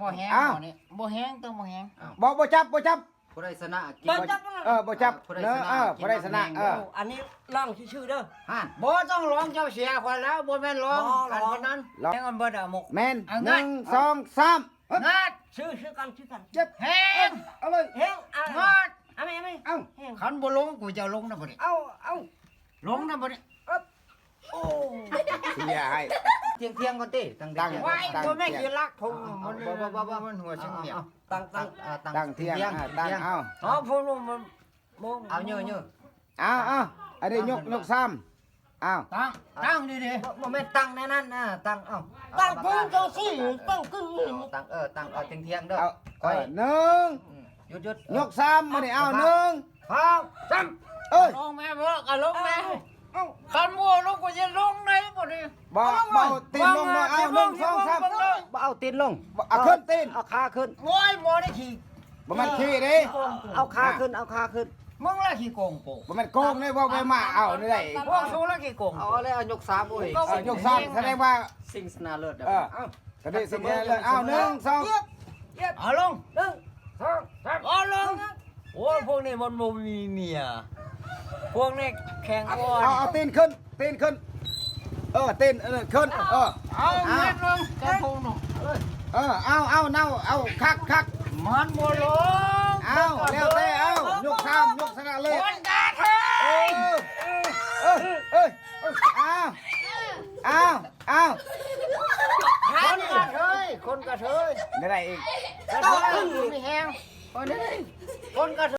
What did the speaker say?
ບໍ່ແຮງ ເອົ້າ ເຮົານີ້ ບໍ່ແຮງ ຕ້ອງບໍ່ແຮງ ເອົ້າ ບໍ່ ບໍ່ຈັບ ບໍ່ຈັບ ຜູ້ໃດຊະນະກິນ ບໍ່ຈັບ ເອີ ບໍ່ຈັບ ເອີ ຜູ້ໃດຊະນະ ເອີ ຜູ້ໃດຊະນະ ກິນ ເອີ ອັນນີ້ລອງຊື່ໆເດີ ຫັ້ນ ບໍ່ຕ້ອງລອງ ເຈົ້າເສຍຂ້ອຍແລ້ວ ບໍ່ແມ່ນລອງ ບໍ່ລອງ ການພະນັນ ລອງ ແຮງມັນເບິດອະໝົກ ແມ່ນ ເອົາ ໜຶ່ງ ສອງ ສາມ ງັດ ຊື່ ຊື່ກັນ ຊື່ກັນ ເຈັບ ແຮງ ເອົາເລີຍ ແຮງ ອ່ະ ງາດ ເອົາແມ່ ເອົາແມ່ ເອົ້າ ແຮງ ຄັນບໍ່ລົງ ກູຈະລົງນຳບໍ່ນີ້ ເອົາ ເອົາ ລົງນຳບໍ່ນີ້ ເອີບ ໂອ້ ເສຍໃຫ້ ທຽງໆກ່ອນຕິ ຕັ້ງ ຕັ້ງ ຕັ້ງ ບໍ່ແມ່ນຂີ້ລັກ ເອົາ ບໍ່ ບໍ່ ບໍ່ ມັນຫົວຊິງຫຽບ ຕັ້ງ ຕັ້ງ ອ່າ ຕັ້ງ ຕັ້ງທຽງ ອ່າ ຕັ້ງ ເອົາ ເອົາ ເອົາ ເຍີ ເຍີ ເອົາ ເອົາ ອັນນີ້ຍົກ ຍົກຊາມ ເອົາ ຕັ້ງ ຕັ້ງດີໆ ບໍ່ ບໍ່ແມ່ນຕັ້ງແນວນັ້ນນະ ຕັ້ງ ເອົາ ຕັ້ງເພິ່ນຈັ່ງຊີ້ ຕັ້ງຂຶ້ນນີ້ ຕັ້ງ ເອີ ຕັ້ງ ເອົາທຽງໆເດີ ເອົາ ຂ້ອຍ ເອີ ໜຶ່ງ ອືມ ຢຸດໆ ຍົກຊາມ ເອົາ ມານີ້ ເອົາ ໜຶ່ງ ສອງ ສາມ ເອີຍ ລົງແມ່ ບໍ່ ກະລົງແມ່ ເອົ້າ ຄັນບໍ່ລົງ ກູຈະລົງໄດ້ບໍ່ນີ້ ບໍ່ ບໍ່ເອົາຕີນລົງເນາະ ເອົາ ໜຶ່ງ ສອງ ສາມ ບໍ່ເອົາຕີນລົງ ບໍ່ ເອົາຂຶ້ນຕີນ ເອົາຂາຂຶ້ນ ໂອ້ຍ ບໍ່ໄດ້ຂີ້ ບໍ່ແມ່ນຂີ້ເດ້ ເອົາຂາຂຶ້ນ ເອົາຂາຂຶ້ນ ມຶງລະຂີ້ໂກງໂປ ບໍ່ແມ່ນໂກງເດ້ ເວົ້າໄປມາເອົານີ້ໄດ້ ພວກຊູລະຂີ້ໂກງ ເອົາແລ້ວ ຍົກສາມ ໂອ້ຍ ເອົາຍົກສາມ ສະແດງວ່າຊິງຊະນະເລີດ ເອີ ເອົາ ກະໄດ້ຊິງຊະນະເລີດ ເອົາ ໜຶ່ງ ສອງ ເອົາລົງ ໜຶ່ງ ສອງ ສາມ ເອົາລົງ ໂອ້ຍ ພວກນີ້ມັນບໍ່ມີເມຍ ພວກນີ້ແຂງອ່ອນ ເອົາ ເອົາຕີນຂຶ້ນ ຕີນຂຶ້ນ ເອີ ຕີນ ເອີ ຂຶ້ນ ເອີ ເອົາ ເອົາ ແມ່ນລົງ ກະໂປງໜຸ່ມ ເອີ ເອົາ ເອົາ ເອົາ ເອົາ ຄັກ ຄັກ ມັນບໍ່ລົງ ເອົາ ແລ້ວແຕ່ ເອົາ ຍົກສາມ ຍົກຊະນະເລີດ ຄົນກະເທີຍ ເອີ ເອີ ເອີ ເອີ ເອົາ ເອົາ ເອົາ ຄົນກະເທີຍ ຄົນກະເທີຍ ໄດ້ອີກ ກະເທີຍມີແຮງ ຄົນກະເທີຍ